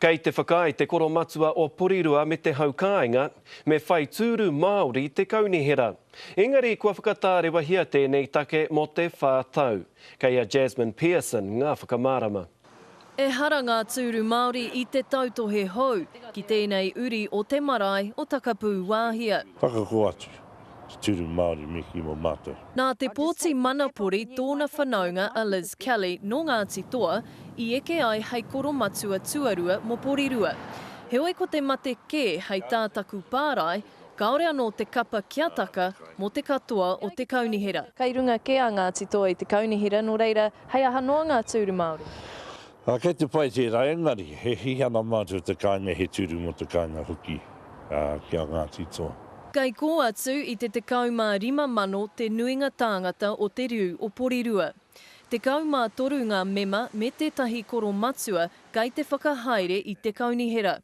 Kei te whakaae te koromatua o Porirua me te hau kāinga, me whai tūru Māori te kaunihera. Engari kua whakatārewahia tēnei take mō te whā tau. Kei a Jasmine Pearson ngā whakamārama. Ehara ngā tūru Māori i te tautohe hou ki tēnei uri o te marae o Takapūwāhia. Whakako atu te tūru Māori me kī mō mātou. Nā te pōti manapori tōna whanaunga a Liz Kelly nō Ngāti Toa i eke ai hei koromatua tuarua mō Porirua. Heoi ko te mate kē hei tā taku pārae, kāore anō te kapa kia taka mō te katoa o te kaunihera. Kei runga kē a Ngāti Toa i te kaunihera, nō reira, hei aha noa ngā tūru Māori? Ā, kei te pai tērā, engari, he hihi ana mātou te kāinga, he tūru mō te kāinga hoki, ā, ki a Ngāti Toa. Kei kō atu i te 15,000 te nuinga tāngata o te riu o Porirua. 13 ngā mema me tētahi koromatua kei te whakahaere i te kaunihera.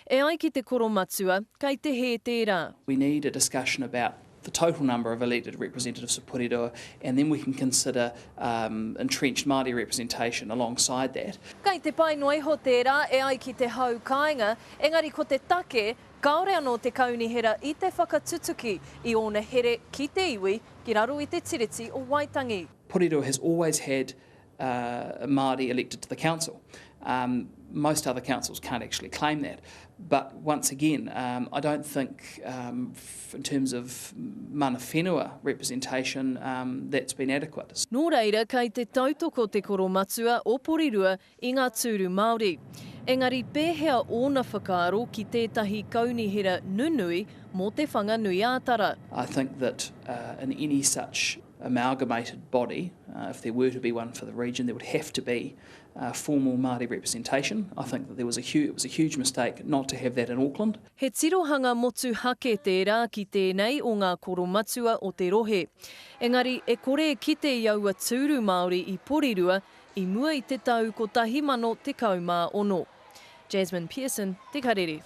E ai ki te koromatua, kei te hē tērā. We need a discussion about the total number of elected representatives of Porirua and then we can consider um, entrenched Māori representation alongside that. Kei te pai noa iho tērā e ai ki te hau kāinga, engari ko te take, kāore anō te kaunihera i te whakatutuki i ōna here ki te iwi ki raro i te Tiriti o Waitangi. Porirua has always had uh, Māori elected to the council. Um, most other councils can't actually claim that. But once again, um, I don't think um, in terms of mana whenua representation, um, that's been adequate. Nō reira, kei te tautoko te koromatua o Porirua i ngā tūru Māori. Engari pēhea ōna whakaaro ki tētahi kaunihera nunui mō Te Whanganui-ā-Tara? I think that uh, in any such amalgamated body, uh, if there were to be one for the region, there would have to be uh, formal Māori representation. I think that there was a huge, it was a huge mistake not to have that in Auckland. He tirohanga motuhake tērā ki tēnei o ngā koromatua o te rohe. Engari e kore e kite i aua tūru Māori i Porirua i mua i te tau 1016. Jasmine Pearson, Te Karere.